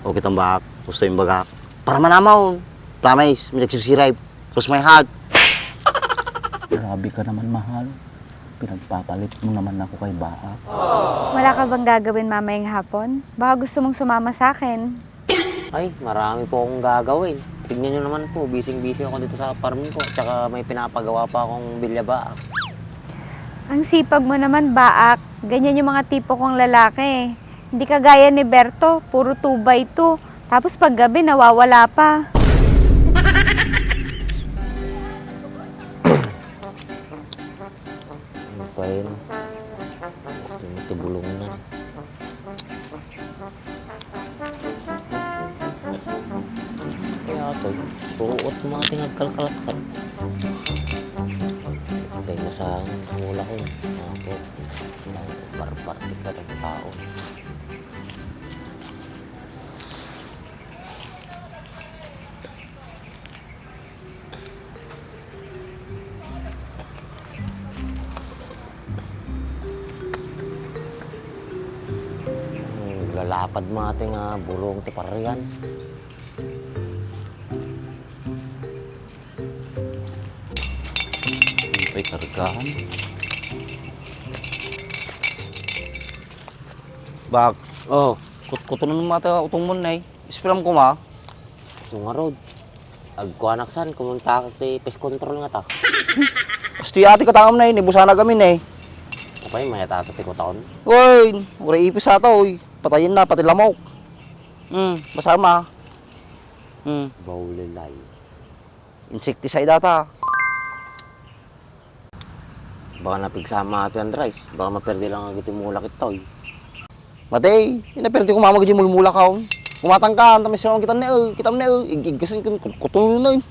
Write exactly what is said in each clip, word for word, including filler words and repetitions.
O kitang baak, gusto yung baga. Para manamaw. Promise, may nagsisiray. Cross my heart. Grabe ka naman, mahal. Pinagpapalit mo naman ako kay Baak. Wala ka bang gagawin mamayang hapon? Baka gusto mong sumama sa akin. Ay, marami po akong gagawin. Tignan nyo naman po, busy-busy ako dito sa farm ko. Tsaka may pinapagawa pa akong bilya Baak. Ang sipag mo naman, Baak. Ganyan yung mga tipo kong lalaki. Hindi kagaya ni Berto, puro two by two. Tapos paggabi, nawawala pa. Ano pa yun? Gusto mo tibulong na. Kaya ito, puro uot mga tinagkalkalakal. Pay masahang mula ko. Ako, barbar, barbar ang tao. Hmm, lalapad mo ate nga bulong ti parian. Ay, kargahan. Bak, oh, kut-, kutunon mo ata utong mo, nay. Isperam ko, ma. Sungarod. Agkuanak san, kumunta ka ti pest control nga ta. Asti ati katangam na ini, busana kami na eh. Apay, mayat ata ti kuton. Uy, uray ipis ata, uy. Patayin na, pati lamok. Hmm, basta ma. Hmm. Bawlilay. Insecticide ata. Baka napigsama ti Andres. Baka maperdi lang agiti mulak itoy. Matey, inaperdi ko mamag di mulmulak haon. Kumatang ka, antam isang kitam ne, eh, kitam ne, eh, igiggasin kun kun kutunoy.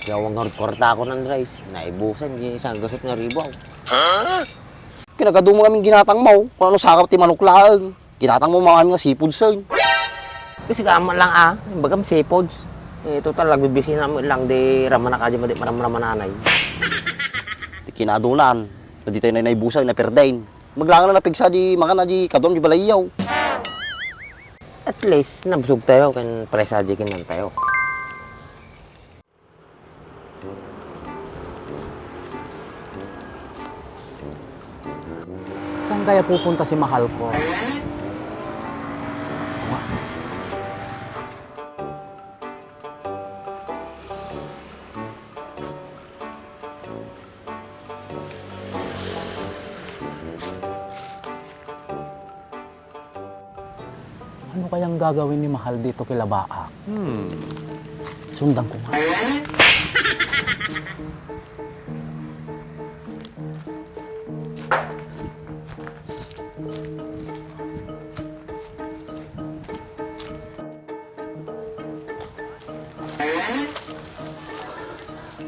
Gawang ngarud kwarta ko, Andres. Naibusan, di isang gasat nga ribaw. Kinagadu mo kaming ginatang mo, kung ano sakap ti manok laeng. Ginatang mo mga nga seafoods, eh. Kasi ka man lang, ah, bagam seafoods. Eh, total, nagbibisina mo lang, di ramana ka, di madi maramramananay. Ti kinadunan, na di tayo na naibusan, na perdain. Maglangan na napigsa, di makana, di kadon, di balayyaw. At least, nabsog tayo, kan presa di kinan tayo. Saan kaya pupunta si mahal ko? Ano kayang gagawin ni Mahal dito kila Baak? Hmm. Sundan ko nga.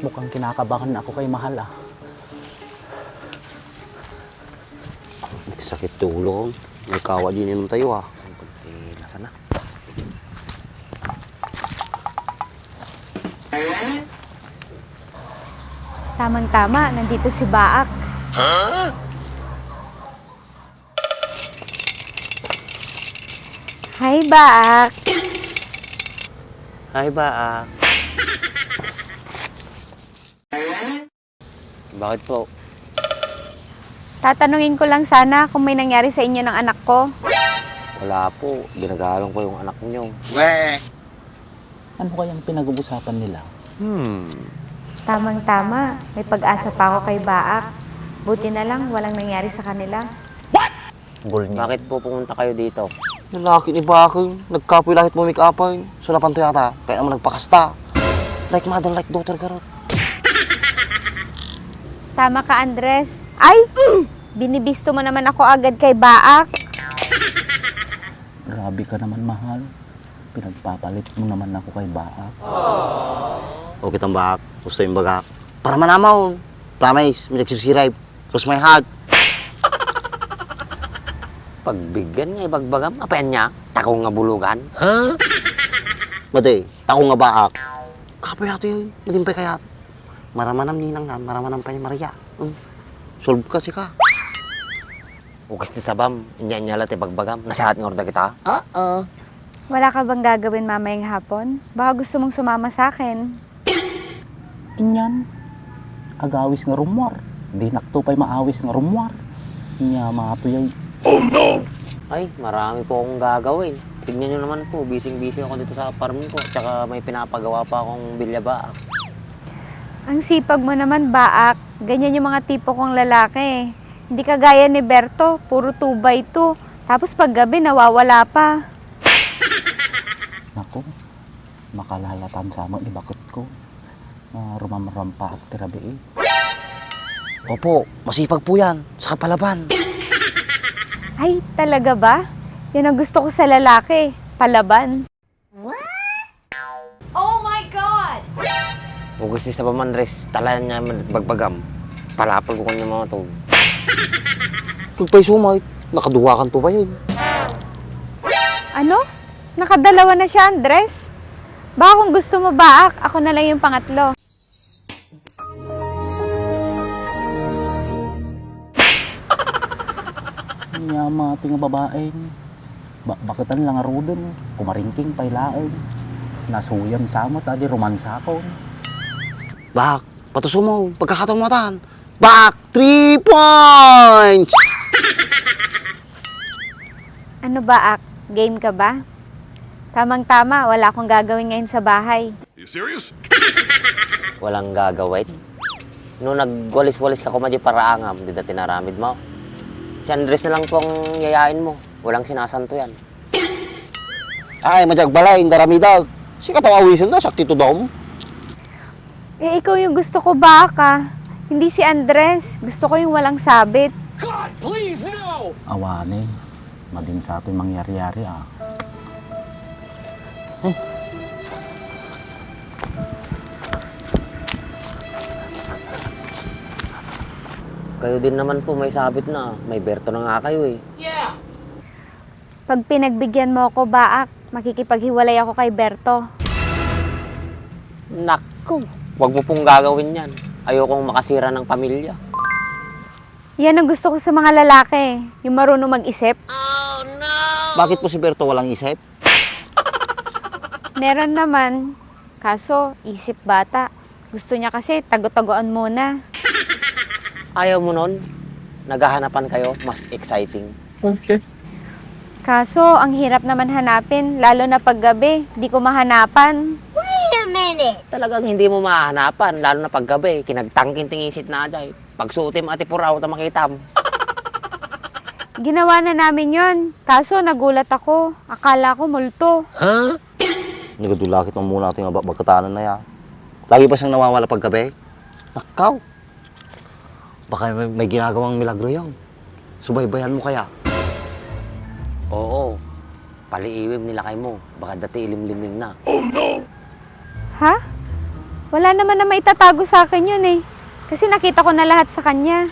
Mukhang kinakabahan ako kay Mahal, ah. Sakit ti ulo. May kawa di inom tayo, ah. Ay, kunti lasa na. Tamang-tama, nandito si Baak. Hi, Baak. Hi, Baak. Bakit po? Tatanungin ko lang sana kung may nangyari sa inyo ng anak ko. Wala po. Ginagalang ko yung anak nyo. Weh! Ano kayang pinag-uusapan nila? Hmm. Tamang-tama. May pag-asa pa ako kay Baak. Buti na lang, walang nangyari sa kanila. Goal niya. Bakit po pumunta kayo dito? Lalaki ni Baak, eh. Nagkapoy lahit mo make-up, eh. Sulapan to yata. Kaya naman nagpakasta. Like mother, like daughter, garot. Tama ka, Andres. Ay! Binibisto mo naman ako agad kay Baak. Grabe ka naman, mahal. Pinagpapalit mo naman ako kay Baak. O kitang Baak, gusto yung bagak. Para manamaw. Promise, may nagsisiray. Cross my heart. Pagbigyan nga ibagbagam, apayan niya, takong nga bulugan. Ha? Madi, takong nga baak. Kapoy ato yun, madimpay kayat. Maramanam ninang na, maramanam pa ni Maria. Hmm. Solve ka, sika. Ukas ti sabam, inya-inya la ti bagbagam, nasahat nga orda kita. Oo. Wala ka bang gagawin mamayang hapon? Baka gusto mong sumama sa akin. Inyan, agawis nga rummuar. Dinakto pay maawis nga rummuar. Nya, matoy ay. Oh, no! Ay, marami po akong gagawin. Tignan nyo naman po, busy-busy ako dito sa farm ko. Tsaka may pinapagawa pa akong bilya baak. Ang sipag mo naman, baak. Ganyan yung mga tipo kong lalaki. Hindi kagaya ni Berto, puro two by two. Tapos paggabi, nawawala pa. Naku, makalalatan sa amin ni bakit ko. Ah, rumamrampa at tirabii. Opo, masipag po yan. Saka palaban. Ay, talaga ba? Yan ang gusto ko sa lalaki. Palaban. What? Oh my God! Ugis ni Saba Mandres, talayan niya man bagbagam. Palapag ko kanya mga tog. Kung pa'y sumay, nakaduwa kan tubayin. Ano? Nakadalawa na siya, Andres? Baka kung gusto mo, baak, ako na lang yung pangatlo. Nya, mati nga babaeng, ba-, baketan lang aruden, kumaringking pay laeng. Nasuyan sa met, adi romansakon. Bak, patuso mo, pagkakataon mo tan. Bak, three points! Ano ba, Ak? Game ka ba? Tamang-tama, wala akong gagawin ngayon sa bahay. You serious? Walang gagawin? No nagwalis-walis ka kuma di paraangam, di dati naramid mo. Si Andres na lang pong yayain mo. Walang sinasanto yan. Ay, madiag balay, indaramidag. Si kataw awisen da, sakti to dom. Eh, ikaw yung gusto ko, baka. Hindi si Andres. Gusto ko yung walang sabit. God, please, no! Awanen. Madin sa ato'y mangyari-yari, ah. Kayo din naman po, may sabit na. May Berto na nga kayo, eh. Yeah! Pag pinagbigyan mo ako, baak, makikipaghiwalay ako kay Berto. Naku, wag mo pong gagawin yan. Ayokong makasira ng pamilya. Yan ang gusto ko sa mga lalaki, yung marunong mag-isip. Bakit po si Berto walang isip? Meron naman, kaso isip bata. Gusto niya kasi tago-tagoan muna. Ayaw mo nun? Naghahanapan kayo, mas exciting. Okay. Kaso, ang hirap naman hanapin, lalo na paggabi, di ko mahanapan. Wait a minute! Talagang hindi mo mahanapan, lalo na paggabi, kinagtangkin tingisit na ajay. Pagsuotem, Ate Puraw, ta makitam. Ginawa na namin yon. Kaso, nagulat ako. Akala ko multo. Huh? Nagadulakit ang muna ito nga ba-, bagkatanan na ya. Lagi pa siyang nawawala paggabi? Nakaw! Baka may, may ginagawang milagro yun. Subaybayan mo kaya? Oo. Paliiwim nila kay mo. Baka dati ilimliming na. Oh, no! Ha? Wala naman na maitatago sa akin yun eh. Kasi nakita ko na lahat sa kanya.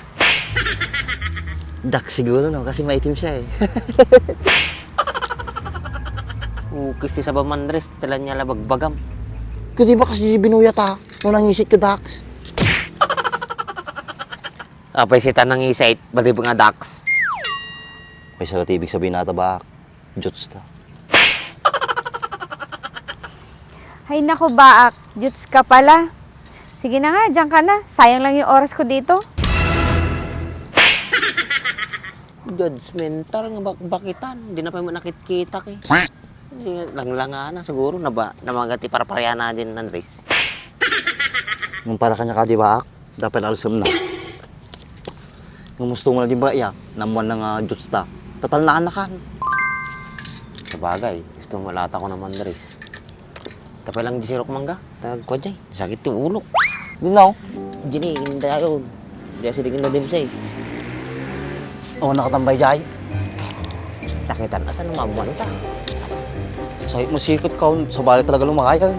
Dak siguro, no? Kasi maitim siya eh. Ukis si Saba Mandres, talan niya labagbagam. Kung di ba kasi binuyat, ha? Nung nangisit ko, Dax. Apay si tanang isay, balib nga daks. May sarat ibig sabihin nata, baak. Juts ta. Ay naku, baak. Juts ka pala. Sige na nga, diyan ka na. Sayang lang yung oras ko dito. Judgmental nga bak-, bakitan. Di na pa yung nakit-kita, eh. Eh, langlanga na siguro na ba, na mga ti parpareana din, Andres. Nung para kanya ka, di ba, Ak? Dapat alsem na. Nung gusto mo na din ba, iya? Namuan na nga juts ta. Tatal na anakan. Sabagay, gusto mo lata ko naman, Andres. Tapay lang di sirok mangga. Tagkwa jay. Sakit yung ulo. Di na, oh. Jini, hindi yun. Di siya digin na dimsay. Oh, nakatambay jay. Takitan at ano mabuan ta. Sakit mo sikot ka, oh. Sa bali talaga lumakay, eh.